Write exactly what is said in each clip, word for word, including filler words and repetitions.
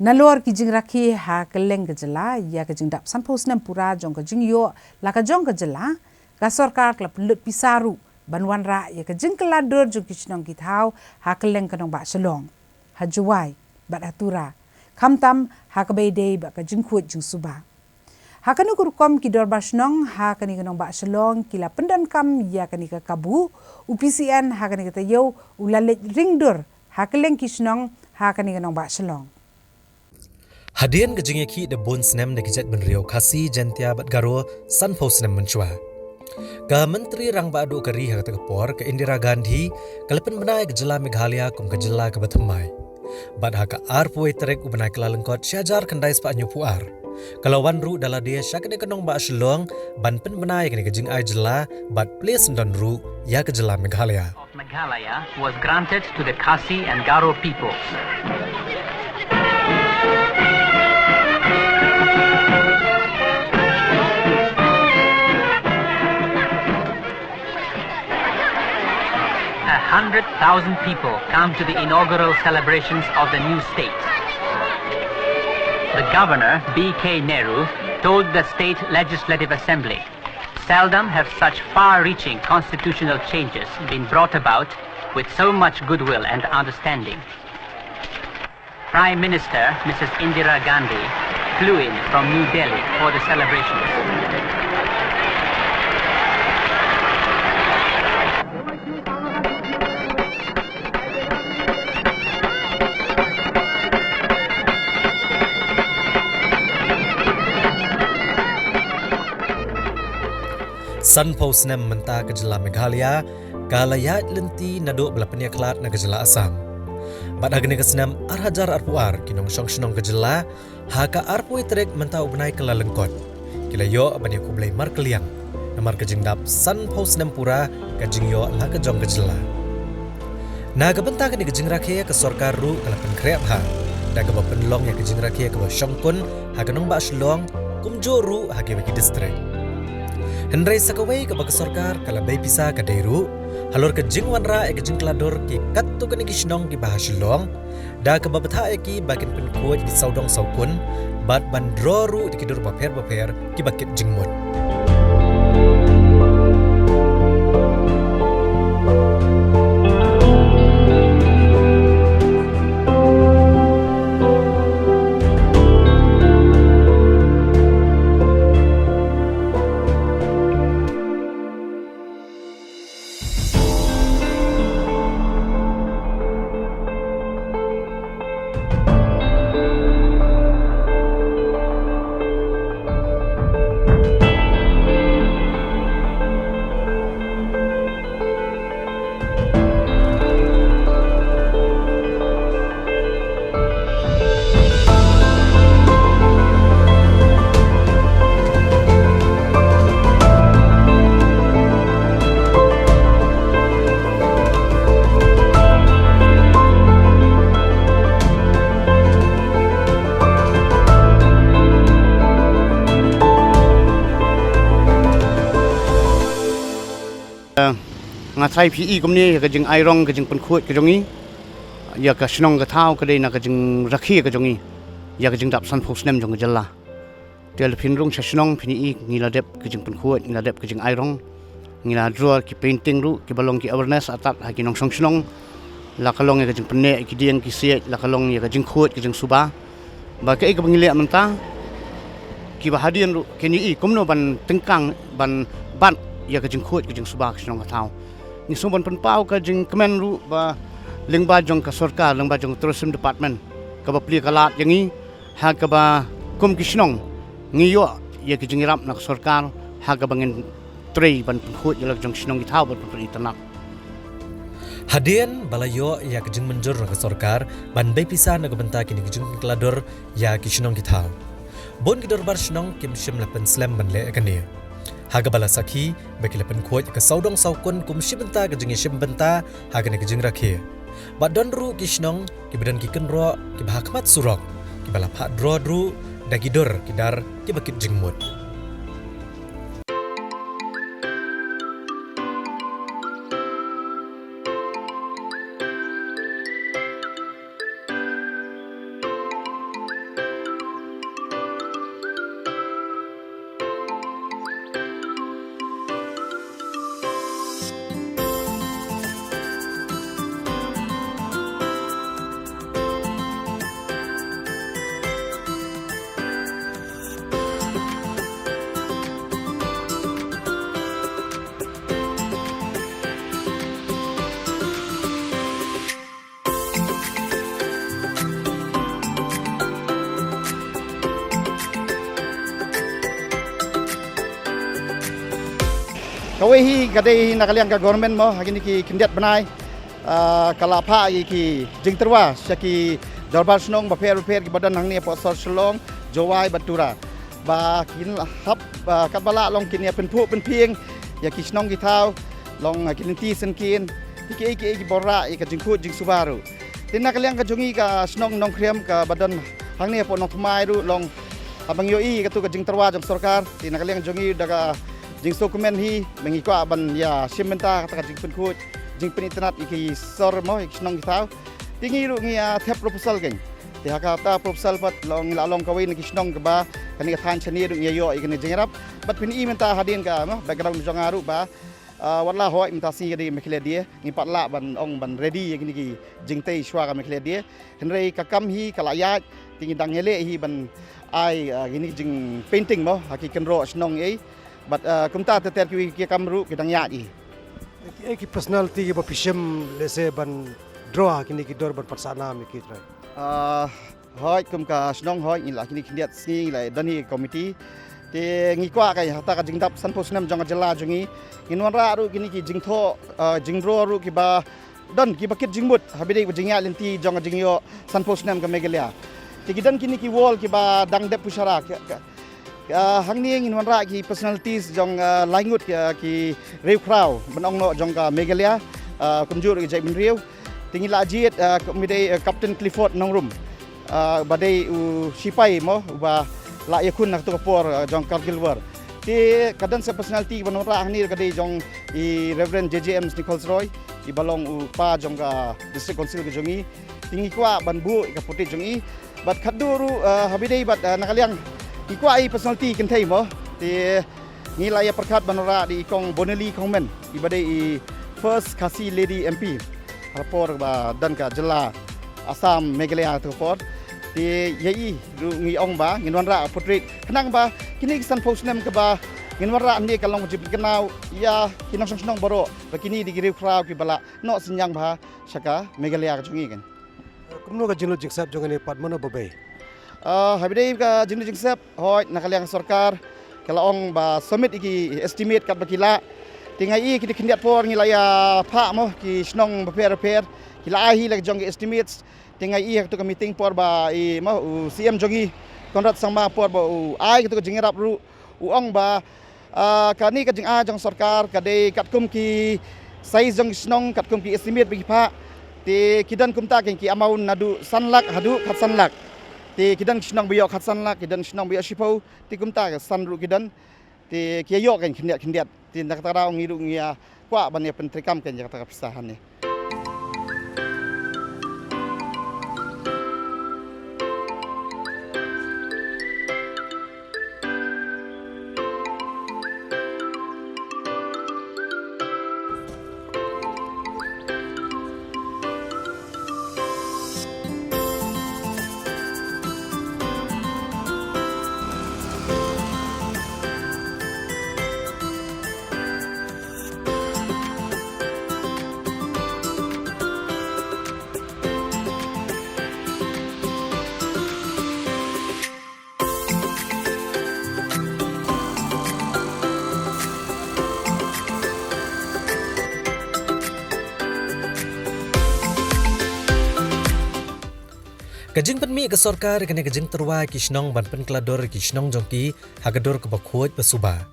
Nalor ki jingrakhe ha kylleng ka jylla ïa ka jingdap sanphew snem pura jong ka jingïoh la ka jong ka jylla, ka sorkar ka la pynlut pisa ruh ban wanrah ïa ka jingkylla dur jong ki shnong ki thaw ha kylleng ka nongbah Shillong, ha Jowai bad ha Tura, khamtam ha kaba ïadei bad ka jingkhuid jingsuba. Ha kano ka rukom ki dorbar shnong ha kane ka nongbah Shillong ki la pyndonkam ïa kane ka kabu, u P C N ha kane ka taïew u la leit ring dur ha kylleng ki shnong ha kane ka nongbah Shillong. Hadien ka jingïakhih da bun snem da ki jaitbynriew Khasi, Jaintia bad Garo sanphew snem mynshuwa, ka Myntri Rangbah Duh ka ri ha kata ka por, ka Indira Gandhi, ka la pynbna ïa ka jylla Meghalaya kum ka jylla kaba thymmai. Bad ha ka arphew tarik u bnai Kyllalyngkot shi hajar khyndai spah hynñiewphew ar, ka la wan ruh da lade sha kane ka nongbah Shillong ban pynbna ïa kane ka jingai jylla bad plie syndon ruh ïa ka jylla Meghalaya. Meghalaya was granted to the Khasi and Garo peoples. A hundred thousand people come to the inaugural celebrations of the new state. The governor, B K Nehru, told the state legislative assembly, "Seldom have such far-reaching constitutional changes been brought about with so much goodwill and understanding." Prime Minister Missus Indira Gandhi flew in from New Delhi for the celebrations. Sanphew snem mynta ka jylla Meghalaya ka la ïaid lynti naduh ba la pynïakhlad na ka jylla Assam. Bad ha kane ka snem ar hajar arphew ar, ki nongshong shnong ka jylla, ha ka arphew tarik mynta u bnai Kyllalyngkot, ki la ïoh ban ïakhublei markylliang namar ka jingdap sanphew snem pura ka jingïoh la ka jong ka jylla. Na ka bynta kane ka jingrakhe, ka sorkar ruh ka la pynkhreh bha da kaba pynlong ïa ka jingrakhe kaba shongkun ha ka nongbah Shillong, kumjuh ruh ha kiba ki district. Hynrei sa kawei kaba ka sorkar ka la bei pisa ka dei ruh halor ka jingwanrah ïa ka jingkylla dur ki katto katne ki shnong kiba ha Shillong, da kaba bthah ïa ki ba kin pynkhuid ki sawdong sawkun bad ban draw ruh da ki dur bapher bapher kiba kit jingmut. Nga trai phi i kumne ïa ka jingai rong, ka jingpynkhuid ka jong i ïa ka shnong ka thaw ka dei na ka jingrakhe ka jong i ïa ka jingdap sanphew snem jong ka jylla. Te la phin rung sha shnong phin i ngi la dep ka jingpynkhuid, ngi la dep ka jingai rong, ngi la draw ki painting ruh kiba long ki awareness atat ha ki nongshong shnong. La ka long ïa ka jingpynneh ki dieng ki siej, la ka long ïa ka jingkhuid ka jingsuba. Ba kaei kaba ngi leh mynta, kiba hadien ruh kin i kumno ban tyngkang ban bat ïa ka jingkhuid ka jingsuba ka shnong ka thaw. Ngi sngew ban pynpaw ka jingkmen ruh ba lyngba jong ka sorkar, lyngba jong ka Tourism Department, kaba plie ka lad ïa ngi, ha kaba kum ki shnong ngi ïoh ïa ki jingïarap na ka sorkar ha kaba ngin trei ban pynkhuid ïa la ka jong shnong ki thaw ban pynpyni tnat. Hadien ba la ïoh ïa ka jingmynjur na ka sorkar ban bei pisa na ka bynta kine ki jingkylla dur ïa ki shnong ki thaw, bun ki dorbar shnong kim shym la pynslem ban leh ïa kane, ha kaba la sakhi ba ki la pynkhuid ïa ka sawdong sawkun kum shi bynta ka jingïashim bynta ha kane ka jingrakhe. Bad don ruh ki shnong kiba don ki kynroh kiba ha khmat surok, kiba la phah draw ruh da ki dur ki dar kiba kit jingmut. Kawei hi ka dei hi na ka liang ka government mo, ha kine ki khyndiat bnai, ah, ka la phah ïa ki jingtyrwa sha ki dorbar shnong bapher bapher kiba don hangne hapoh sor Shillong, Jowai bad Tura. Ba kin hap, ah, katba lah long kin ïa pynphuh pynphieng ïa ki shnong ki thaw, long, ah, ki lynti syngkien, ïa kiei kiei kiba wanrah ïa ka jingkhuid jingsuba ruh. Te na ka liang ka jong ngi ka shnong Nongkhrem kaba don hangne hapoh Nongthymmai ruh long, haba ngi ïohi katto ka jingtyrwa jong sorkar, te na ka liang jong ngi da ka jingsngewkmen hi ba ngi kwah ban ïa shim bynta kata ka jingpynkhuid jingpynitynnad ïa ki sor mo, ïa ki shnong ki thaw. Te ngi ruh ngi ïa thep proposal kein. Te ha kata proposal pat long, la long kawei na ki shnong kaba kane ka thaiñ shane ruh ngi ïa ïoh ïa kane ka jingïarap. Bad phin i mynta hadien ka mo background jong nga ruh ba, ah, wat la hooid mynta sngi ka dei Meghalaya Day, ngi pat lah ban ong ban ready ïa kine ki jingtei shuwa ka Meghalaya Day. Hynrei ka kam hi ka la ïaid, te ngi dang ïaleh hi ban ai, ah, kine ki jingpainting mo ha ki kynroh shnong ei. Bad, ah, kumta ter ter kiwei ki kam ruh ki dang ïaid hi. Ki, ki personality kiba phi shim lehse ban draw ha kine ki dor ban pat sah nam ïa ki trai? Ah, hooid, kum ka shnong hooid ngi la kine khyndiat sngi ngi la don hi committee. Te ngi kwah ka ïa kata ka jingdap sanphew snem jong ka jylla jong ngi, ngin wanrah ruh kine ki jingthoh, ah, jingdraw ruh kiba don kiba kit jingmut haba dei ba jingïaid lynti jong ka jingïoh sanphew snem ka Meghalaya. Te ki don kine ki wall kiba dang dep pushara ka, ka, ka, hangne ngin wanrah ki personalities jong, ah, lai ngut ki, ki riewkhraw ban ong noh jong ka Meghalaya, ah, kumjuh ruh ki jaitbynriew. Te ngi la jied, ah, kumba dei, ah, Captain Clifford Nongrum, ah, ba dei u shipai mo uba la ïakhun ha kato ka por, ah, jong Kargil War. Te ka don sa personality ban wanrah hangne ka dei jong i Reverend J J M Nichols Roy, iba long u pa jong ka District Council ka jong ngi. Te ngi kwah ban buh ïa ka portrait jong i. Bad khatduh ruh, ah, haba dei bad, ah, na ka liang ngi kwah i personality kynthei mo. Te ngi la ïa pyrkhat ban wanrah da i Kong Bonali Kongmen, iba dei i first Khasi Lady M P ha ka por ba don ka jylla Assam Meghalaya ha kato ka por. Te ïa i ruh ngi ong ba ngin wanrah portrait khnang ba kine ki sanphew snem kaba ngin wanrah hangne ka long ka jingpynkynmaw ïa ki nongshong shnong baroh ba kine dei ki riewkhraw kiba la noh synñiang bha sha ka Meghalaya ka jong ngi kein. Kumno ka jinglut jingsep jong kane pat, mano ba bei? Ah, haba dei ka jinglut jingsep, hooid na ka liang sorkar ka la ong ba submit ïa ki estimate katba ki lah. Te nga i ki dei khyndiat por ngi la ïa phah mo ki shnong bapher bapher, ki la ai hi la ki jong ki estimates. Te nga i ha kato ka meeting por ba i mo u C M jong ngi Conrad Sangma por ba u ai kato ka jingïarap ruh, u ong ba, ah, kane ka jingai jong sorkar ka dei katkum ki size jong ki shnong, katkum ki estimate ba ki phah. Te ki don kumta kein ki amount naduh san lak haduh khatsan lak. Te ki don ki shnong ba ïoh khatsan lak, ki don ki shnong ba ïoh shiphew. Te kumta ka san ruh ki don. Te ki ïoh kein khyndiat khyndiat. Te na kata ka daw ngi ruh ngi ïa kwah ban ïa pyntreikam kein ïa kata ka pisa hangne. Ka jingpynmih ka sorkar ïa kane ka jingtyrwa ïa ki shnong ban pynkylla dur ïa ki shnong jong ki ha ka dur kaba khuid ba suba,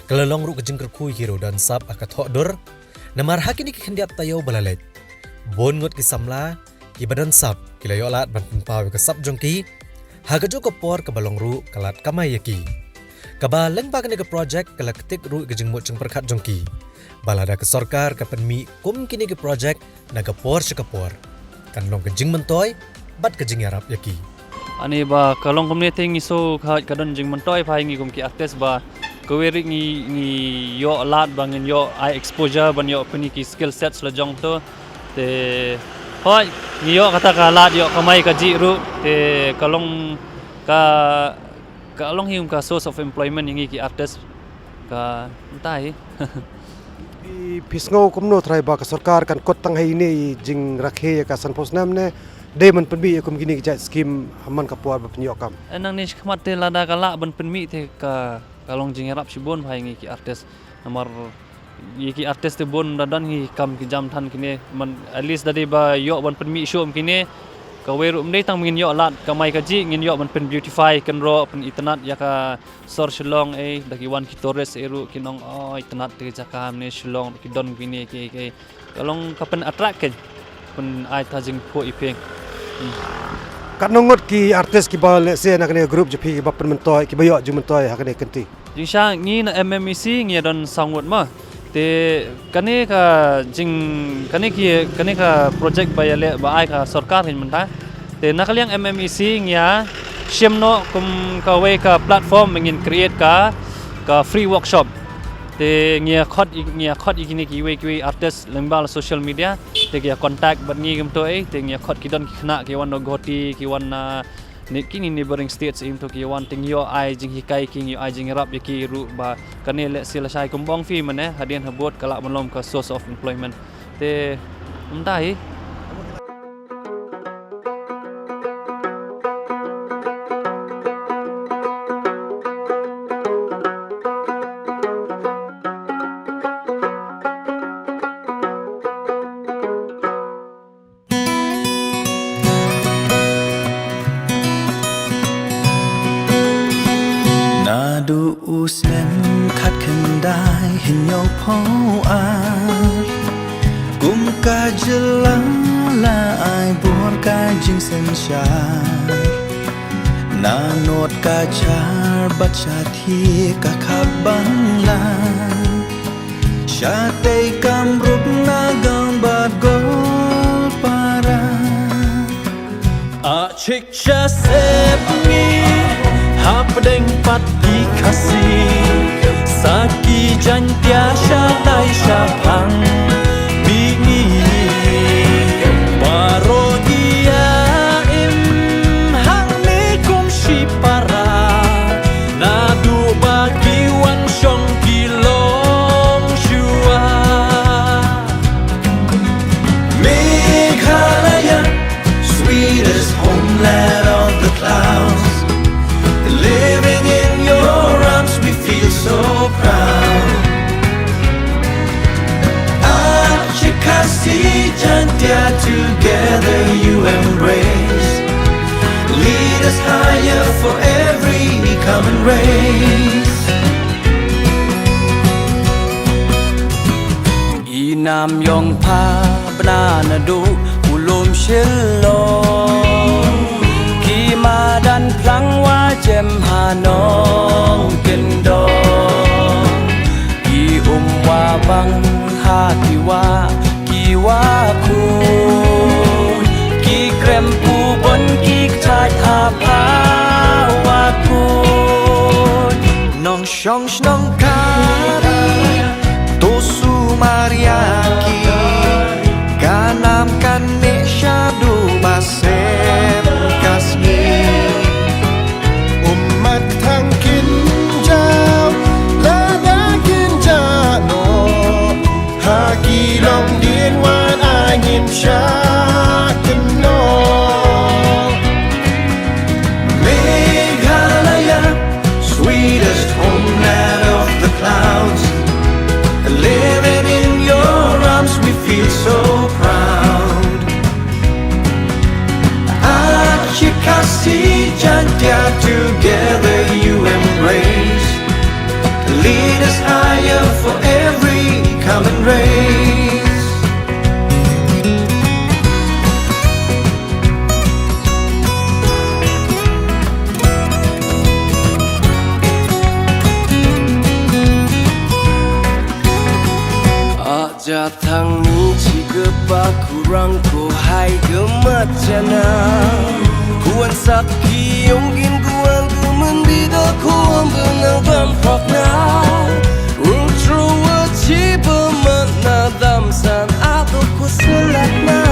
ka la long ruh ka jingkyrkhu ïa ki riewdonsap ha ka thoh dur. Namar ha kine ki khyndiat taïew ba la leit, bun ngut ki samla kiba don sap ki la ïoh lad ban pynpaw ïa ka sap jong ki ha kajuh ka por kaba long ruh ka lad kamai ïa ki. Kaba lyngba kane ka projek ka la ktik ruh ïa ka jingmut jingpyrkhat jong ki ba lada ka sorkar ka pynmih kum kine ki projek na ka por sha ka por, kan long ka jingmyntoi bad ka jingïarap ïa ki. Ani ba ka long kumne te ngi sngew ka, ka don jingmyntoi bha ïa ngi kum ki artist ba kawei ruh ngi, ngi ïoh lad ba ngin ïoh ai exposure ban ïoh pyni ki skill sets la jong to. Te hooid ngi ïoh kata ka lad ïoh kamai kajih ruh, te ka long ka, ka long hi kum ka source of employment ïa ngi ki artist. Ka mynta hi. Phi, phi sngew kumno trai ba ka sorkar kan kut tang ha ine i jingrakhe ïa ka sanphew snem ne dei ban pynmih ïa kum kine ki jait skim ha man ka por ba phin ïoh kam? Eh, nangne shakhmat te lada ka lah ban pynmih te ka, ka long jingïarap shibun bha ïa ngi ki artist. Namar Ïa ki artist te bun da don hi kam ki jam than kine, man at least da dei ba ïoh ban pynmih shuh ïa kine. Kawei ruh ym dei tang ngin ïoh lad kamai kajih, ngin ïoh ban pyn beautify kynroh, pyn itynnad ïa ka sor Shillong ei, da ki wan ki tourist ei ruh kin ong, oh, itynnad te ka jaka mynne Shillong, ki don kine ki, ki. Ka long ka pyn attract kein, pyn ai ta jingphuh iphieng. Hmm. Katno ngut ki artist kiba lehse na kane ka group jong phi kiba pynmyntoi, kiba ïoh jingmyntoi ha kane ka kynti? Jingshisha ngi na M M E C ngi ïa don saw ngut mo. Te kane ka jing, kane ki, kane ka project ba ïaleh ba ai ka sorkar hi mynta. Te na ka liang M M E C ngi ïa shim noh kum kawei ka platform ba ngin create ka, ka free workshop. Te ngi ïa khot i, ngi ïa khot ïa kine kiwei kiwei artist lyngba la social media. Te ki ïa contact bad ngi kumto ei, te ngi ïa khot, ki don ki khynnah ki wan na Guwahati, ki wan na ne kine neighboring states ei, kumto ki ïa wan te ngi ïoh ai jinghikai ki, ngi ïoh ai jingïarap ïa ki ruh ba kane lehse lashai kum ba ong phi mynne, hadien habud ka lah ban long ka source of employment. Te kumta hi. Naduh u snem khatkhyndai hynñiewphew ar, kum ka jylla la ai bor ka jingsynshar. Naduh ka Cachar bad Shathie ka khap ban lah, shatei kam rup Nagaon bad Goalpara. Ah, chik sha sep ngi hapdeng pat ki Khasi, sa ki Jaiñtia sha dai sha phang. Mihngi baroh ngi ïa im hangne kum shipara, naduh ba ki wan shong ki long shuwa. Meghalaya, sweetest homeland of the clouds. Living in your arms, we feel so proud. Ap Khasi Jaiñtia, together you embrace. Lead us higher for every common race. I Namïong pha bna naduh u lum Shillong, ki madan phlang wa jem ha Nongkyndong, ki um wa bang ha ki wah ki wah khun, ki krem pubon ki kjat ha pha wah khun. Nongshong shnong kari, to sumar ïa ki, ka nam kane shaduh ba sep ka sngi. Ummat thang kin jaw, lada kin jah noh, ha ki longdien wan ai ngin shah kynnoh. Meghalaya, sweetest homeland of the clouds. Living in your arms, we feel so proud. Ap Khasi Jaiñtia, together you embrace. Lead us higher for every common race. Ah, ja thang ni chi kpa kurang ko hai gmat jana. Kuan sak ki ong gin kuan ku mendi da kuan benang bam prok na. Rung tru wa chi ba mat na dam san a do ku selat na.